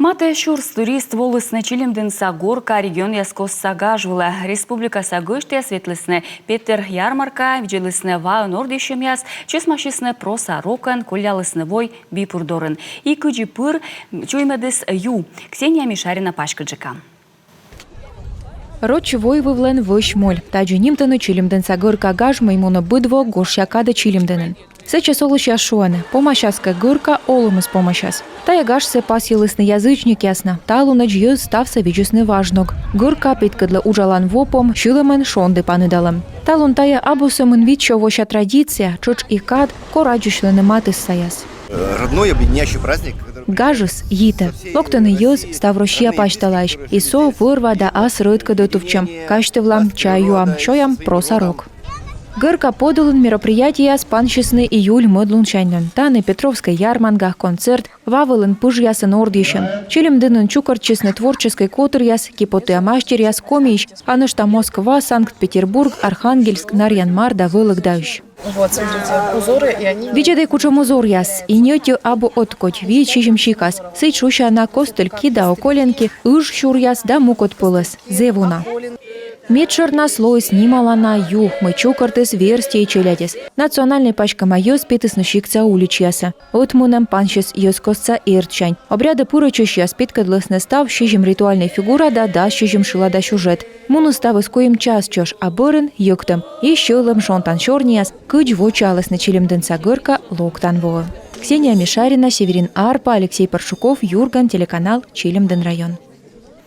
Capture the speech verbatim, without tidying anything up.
Матӧ сюрс турист волісны Чилимдінса Горка регионъяскостса гаж вылӧ. Республикаса гӧсьтъяс ветлісны Петер ярмаркаӧ, видзӧдлісны ваын ордйысьӧмъяс, чӧсмасисны Проса рокӧн, коллялісны вой Бипур дорын. И кыдзи пыр чуймӧдіс ю. Ксения Мишарина паськыдджыка. Роч войвывлӧн вӧсь моль. Тадзи нимтӧны Чилимдінса Горка гаж, мый мунӧ быд во гожся кадӧ Чилимдінын. Сэтчӧс олысьяс шуӧны: помасяс кӧ Горка, олӧмыс помасяс. Тайӧ гажсӧ пасйылісны язычникъяс на. Талунӧдз йӧз ставсӧ видзисны важ ног. Горка петкӧдлӧ уджалан во пом, сьӧлӧмӧн шонді паныдалӧм. Талун тайӧ абу сӧмын вит сё вося традиция, тшӧтш и кад, кор аддзысьлӧны матыссаяс. Родной объединяющий праздник, который... Гажыс йитӧ. Локтӧны йӧз став Россия пасьталаысь, и со вӧр-ва да ас рӧдкӧд ӧтувтчӧм. Казьтывлам, чай юам, сёям Проса рок. Горка подулын мероприятиеяс пансисны июль мӧд лунсяньлӧн. Тані Петровскӧй ярманга, концерт, ва вылын пыжъясӧн ордйысьӧм. Чилимдінын чукӧртчисны творческӧй котыръяс, киподтуя мастеръяс Комиысь, а нӧшта Москва, Санкт-Петербург, Архангельск, Нарьян-Мар да Вӧлӧгдаысь. Вот, смотрите, узоры, и они... Видзӧдӧй, кутшӧм узоръяс, и ньӧти абу ӧткодь, вит-сизим сикас. Сідз шусяна костыль кидаӧ, коленки, ыж сюръяс да мукӧд пӧлӧс. Зэв уна. Медшӧрнас лоис нималана ю, мый чукӧртіс Верстьӧй челядьӧс. Национальнӧй паськӧма йӧз петісны сиктса уличьясӧ. Ӧтмунӧм пансис йӧзкостса эрдсянь. Обрядӧ пырӧдчысьяс петкӧдлісны став сизим ритуальнӧй фигура да дас сизим шылада сюжет. Муніс ставыс куим час чӧж, а бӧрын йӧктӧм и сьӧлӧм шонтан сёрнияс, кыдз вочаалісны Чилимдінса Горка локтан воӧ. Ксения Мишарина, Северин Арпа, Алексей Паршуков, «Юрган» телеканал, Чилимдін район.